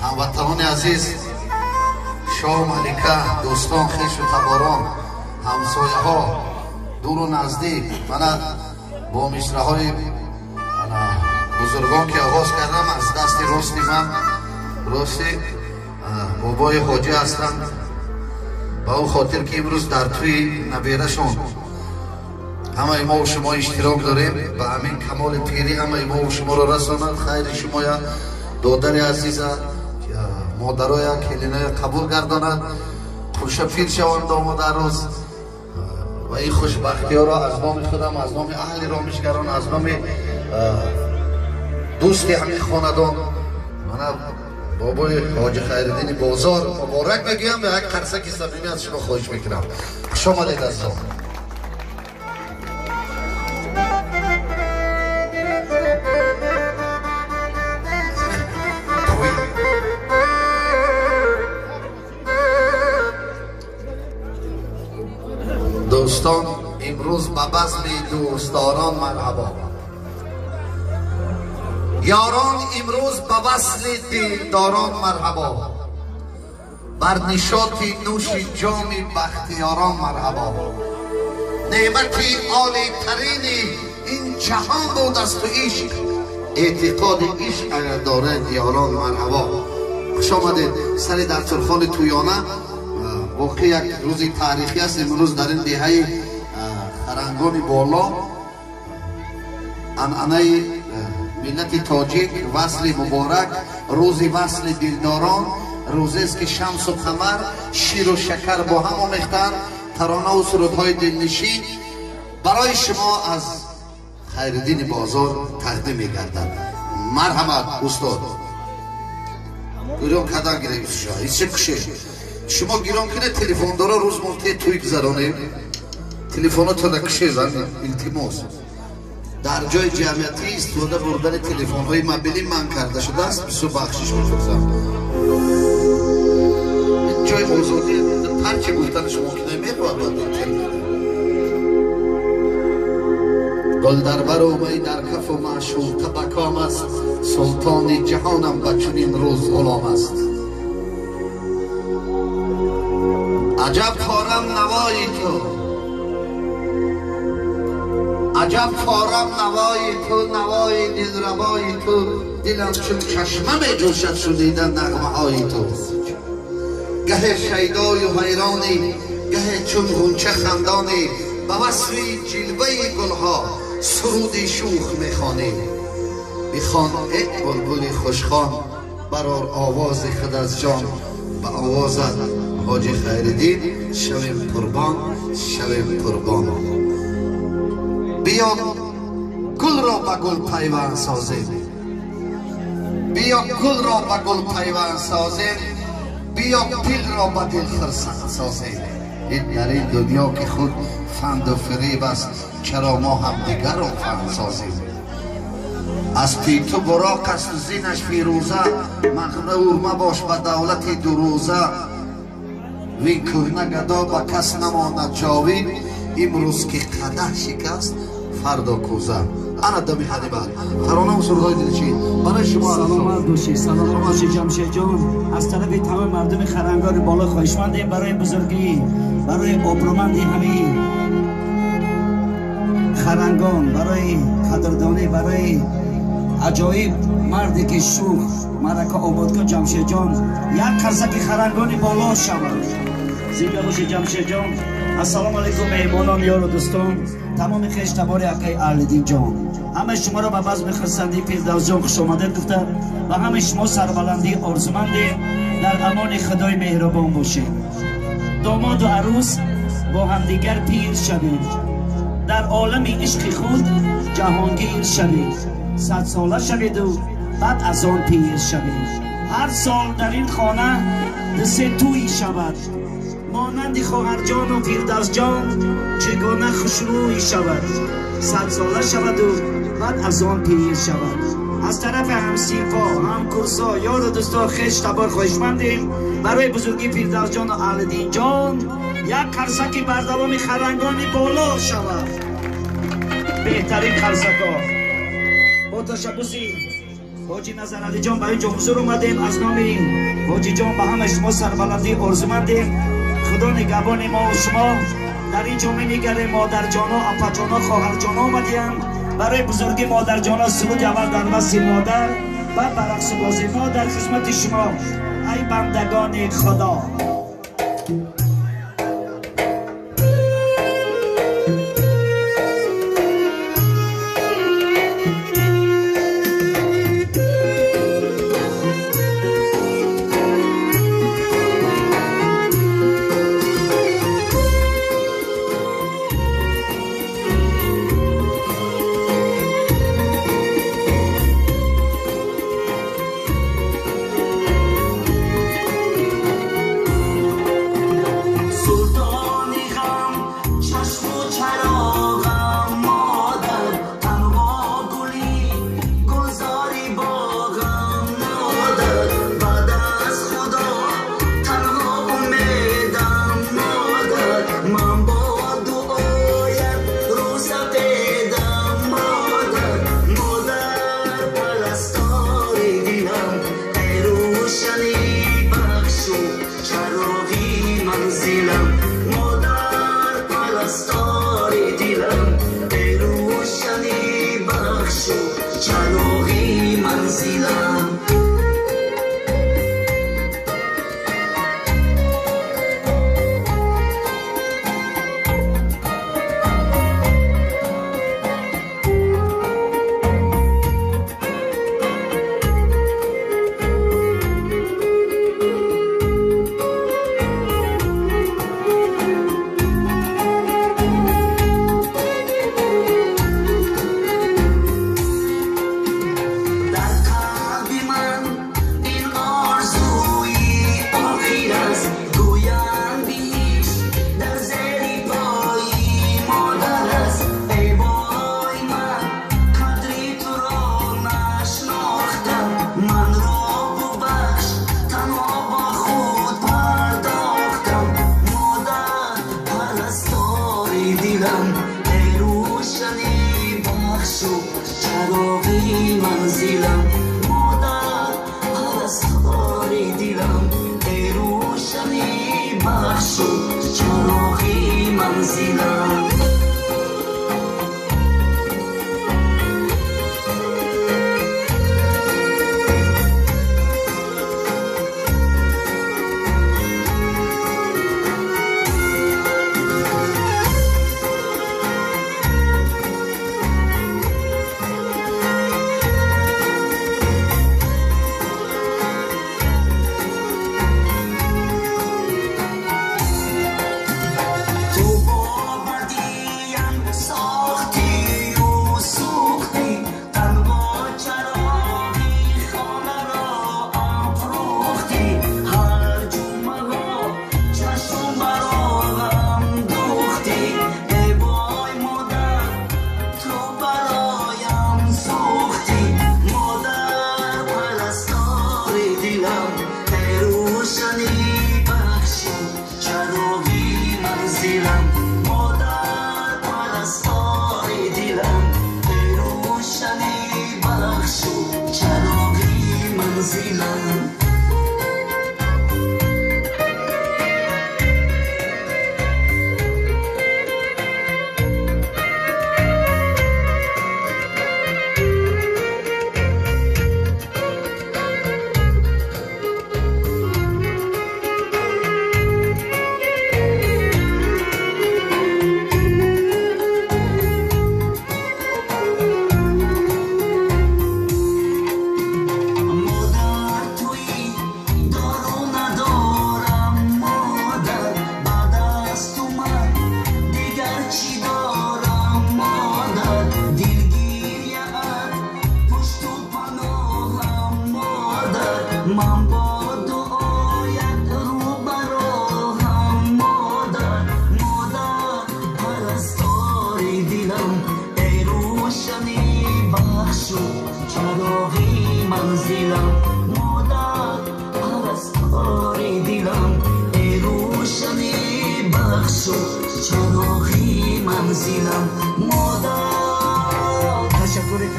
Ҳамватанони азиз, шоҳ, малика, дӯстон, хешу таборон, ҳамсояҳо, дуру наздик, мана бо мисраҳои бузургон ки оғоз кардам, аз дасти рости ман рости бобои ҳоҷӣ ҳастанд. Ба ӯ хотир ки имрӯз дар тӯи наберашон ҳамаи мо шумо иштирок дорем, ба ҳамин камоли пирӣ ҳамаи мо шуморо расонад. Хайри шумоя, додари азиза, модароя, келиноя қабул гардонад. Хӯша пир шаванд домод арӯз ва ин хушбахтиёро аз номи худам, аз номи аҳли ромишгарон, аз номи дӯсти ҳамин хонадон, мана бобои ҳоҷи Хайриддини Бозор муборак мегӯям ва як қарсаки самимӣ аз шумо хоҳиш мекунам. Хуш омадед, азизон. Дӯстон, имрӯз ба базми дӯстдорон марҳабо. Ёрон, имрӯз ба васли дилдорон марҳабо. Бар нишоти нӯши ҷоми бахтиёрон марҳабо. Неъмати олитарини ин ҷаҳон буд аз ту ишқ, эътиқоди ишқ агар доред ёрон марҳабо. Хуш омадед сари дастурхони тӯёна. Воқеъ як рӯзи таърихӣ аст имрӯз дар ин деҳаи Харангони Боло. Анъанаи миллати тоҷик, васли муборак, рӯзи васли дилдорон, рӯзест ки шамсу қамар, ширу шакар бо ҳам омехтанд. Таронаву сурудҳои дилнишин барои шумо аз Хайриддини Бозор тақдим мегардад. Марҳамат, устод. Гирён кардан гирем, ҳиче куше. Шумо гирён кунед, телефондоро рӯз мулте тӯй гузаронем. Телефонотона кушед, илтимос. Дар ҷои ҷамъиятӣ истифода бурдани телефонҳои мобилӣ манъ карда шудааст. Бисёр бахшиш мепурсам. Ин ҷои озодӣ, ҳар чи гуфтанаш мумкин мехоҳад бад интернет. Гул дар бару май дар кафу маъшуқа ба ком аст, султони ҷаҳонам ба чунин рӯз ғулом аст. Аҷаб форам навои ту, аҷаб форам навои ту, навои дилрабои ту, дилам чун чашма меҷӯшад шунида нағмаҳои ту. Гаҳе шайдою ҳайронӣ, гаҳе чун ғунча хандонӣ, ба васфи ҷилваи гулҳо суруди шӯх мехонӣ. Бихон э булбули хушхон, барор овози худ аз ҷон, ба овозат ҳоҷи Хайриддин шавем қурбон, шавем қурбон. Биё гулро ба гул пайванд созем, биё гулро ба гул пайванд созем, биё дилро ба дил хурсанд созем. Ин дар ин дунё ки худ фанду фиреб аст, чаро мо ҳамдигарро фанд созем? Аз питу буроқ асту зинаш фирӯза, мағрур мабош ба давлати дурӯза. Вин кӯҳна гадо ба кас намонад ҷовид, имрӯз ки қадаҳ шикаст, фардо кӯза. Ана дами ҳанибал таронаву сурудҳои дилчин барои шумо. Саломат бошӣ, саломат бошӣ, Ҷамшедҷон. Аз тарафи тамоми мардуми Харангони Боло хоҳишмандем барои бузургӣ, барои обрӯманди ҳамаи харангон, барои қадрдонӣ, барои аҷоиб марде ки шӯх марака обод кун, Ҷамшедҷон, як қарсаки Харангони Боло шавад. Зинда бошӣ, Ҷамшедҷон. Ассалому алайкум, меҳмонон, ёру дӯстон, тамоми хеш табори акаи Аҳлиддинҷон. Ҳамаи шуморо ба базми хурсандии Фирдавсҷон хушомадед гуфта ва ҳамаи шумо сарбаландӣ орзумандем. Дар амони Худои меҳрубон бошед. Домоду арӯс бо ҳамдигар пир шавед, дар олами ишқи худ ҷаҳонгир шавед, садсола шаведу баъд аз он пир шавед. Ҳар сол дар ин хона дусе тӯй шавад, монанди хоҳарҷону Фирдавсҷон чӣ гуна хушрӯй шавад, садсола шаваду баъд аз он пир шавад. Аз тарафи ҳамсинфо, ҳамкурсо, ёру дӯсто, хеш табор хоҳишмандем барои бузургии Фирдавсҷону Аҳлиддинҷон як қарсаки бардавоми Харангони Боло шавад. Беҳтарин қарсакҳо бо ташаббуси Ҳоҷи Назаралиҷон ба инҷо ҳузур омадем. Аз номи ҳоҷиҷон ба ҳама шумо сарбаландӣ орзумандем. Худо нигаҳбони мо ва шумо. Дар инҷо менигарем модарҷоно, апаҷоно, хоҳарҷоно омадиянд. Барои бузурги модарҷоно суруди аввал дар васфи модар ва ба рақсу бозӣ. Мо дар хизмати шумо ай бандагони Худо.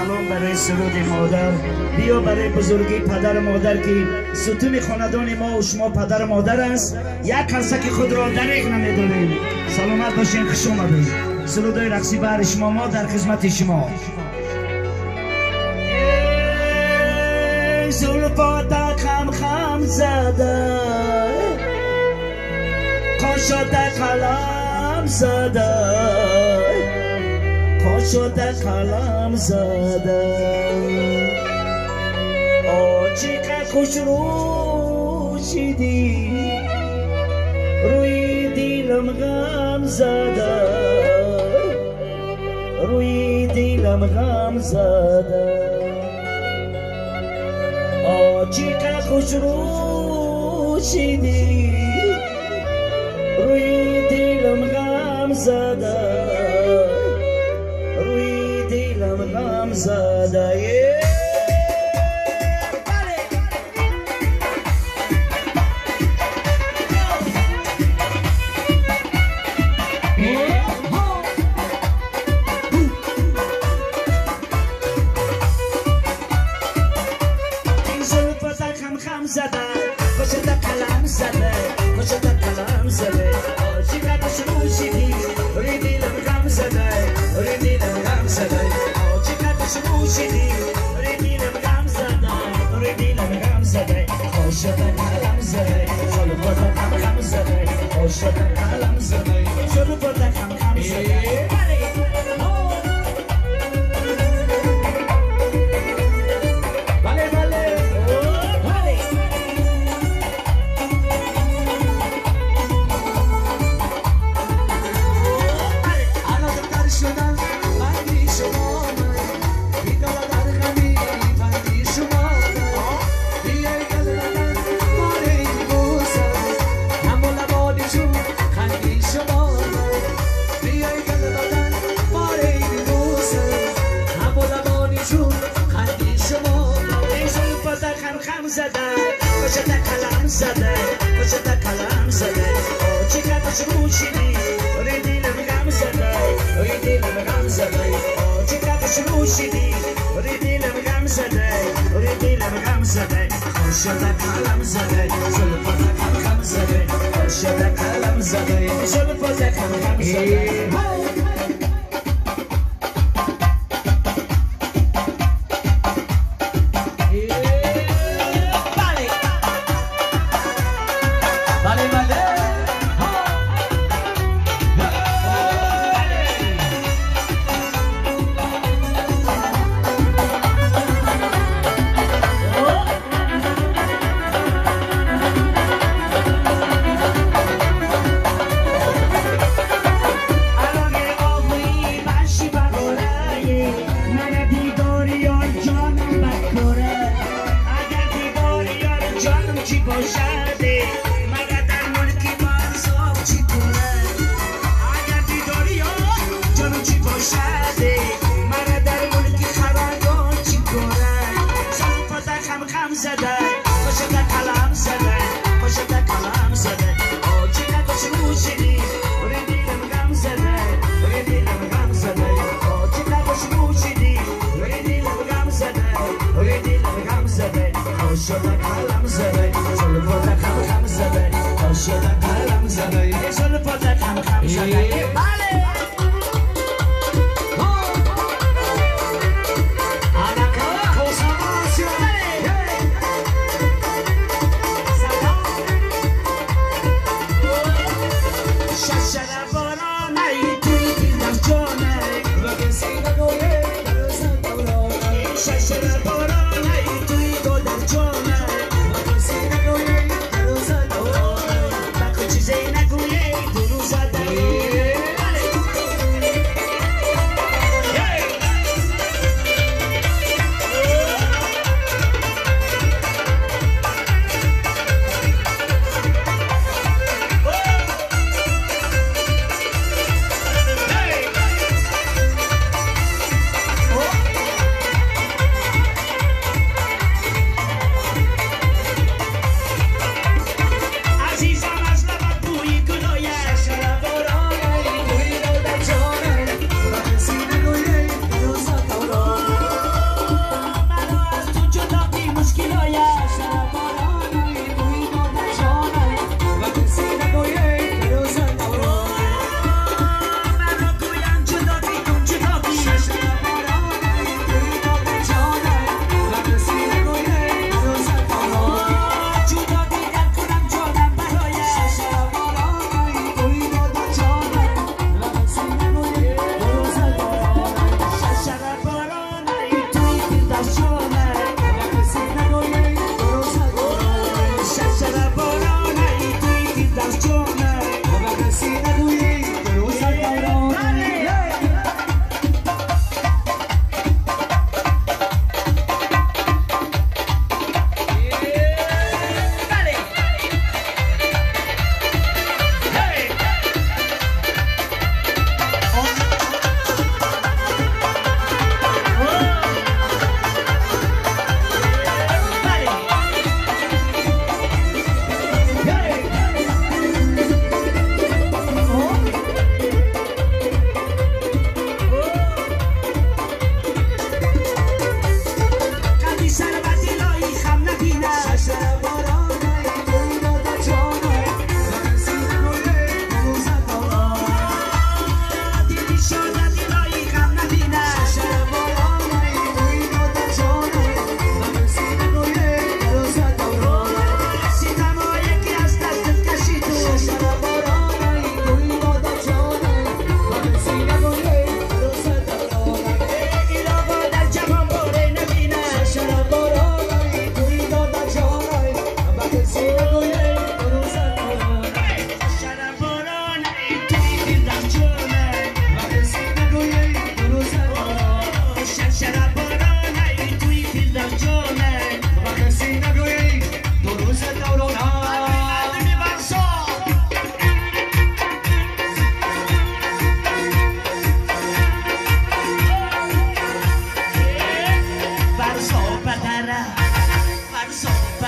Салом барои суруди модар, биё барои бузургии падару модар ки сутуни хонадони мо ва шумо падару модар аст. Як қарсаки худро дареғ намедорем. Саломат бошед, хуш омадед. Сурудои рақсӣ баҳри шумо, мо дар хизмати шумо. Зулфота хам хам зада, қошота қалам зада, қошота қалам зада. Очиқа хушрӯ шидӣ, рӯи дилам ғам зада, рӯи дилам ғам зада. Очиқа хушрӯ шидӣ, рӯи дилам ғам зада, рӯи дилам ғам зада.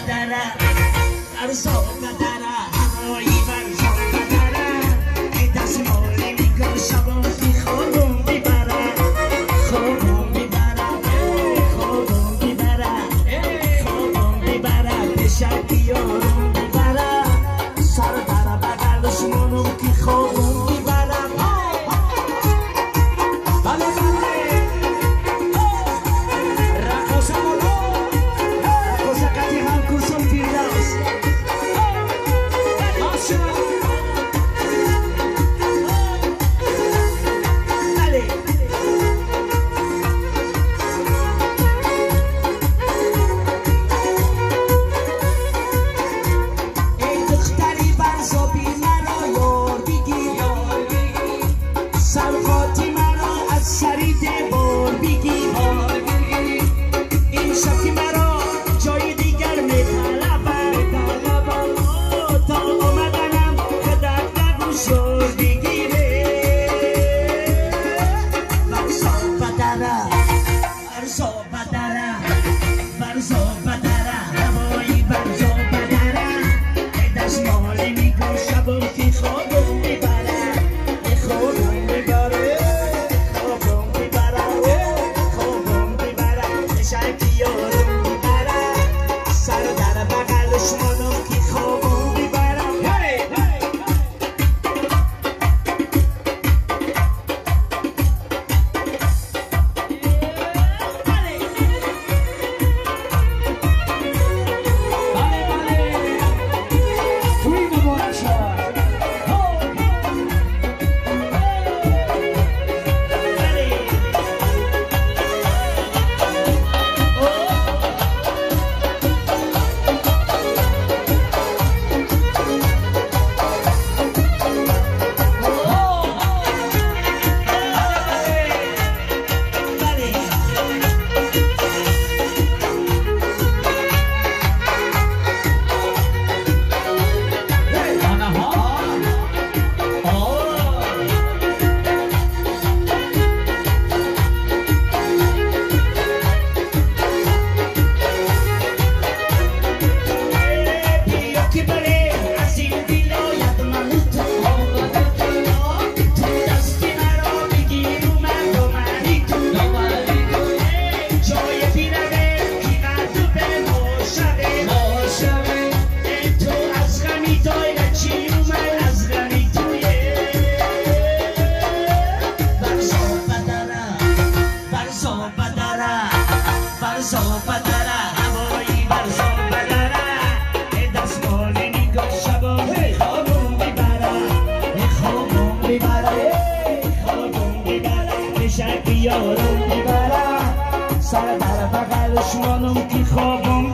بدره برزا بدره هوایی برزا بدره دستمال نگاه شبا که خوابم میبره خوابم میبره خوابم میبره خوابم میبره پیشک یارم میبره سر در بغلش مانم که خوابم میبره. بله بله رقاصه بالا رقاصه قطعی هم کورسان فیردوس بله. ای دختری برزابی مرا یار بگیر سرخاتی مرا از سری دیوار بگیر این شب که مرا جای دیگر میطلبم تا آمدنم خدک نگوشار بگیره. برزا بدره برزا بدره برزا بدره هوایی برزا بدره دستمال میگو شبم که خوابم میبره خوابم میبره خوابم میبره خوابم میبره شک یارم میبره سر در بغلش مانم که خوابم میبره. بله بله توی مبارک شود. بیا که بره از این ولایت من تو تو دستی مرا بگیر و من دومری تو جای بیروه که قد به ما شوه تو از غمی دایره چی و من از غمی تویه. برزا بدره برزا بدره برزا بدره هوایی برزا بدره دستمال نگاه شبا خوابم میبره خوابم میبره خوابم میبره پیشک یارم میبره سر در بغلش مانم که خوابم.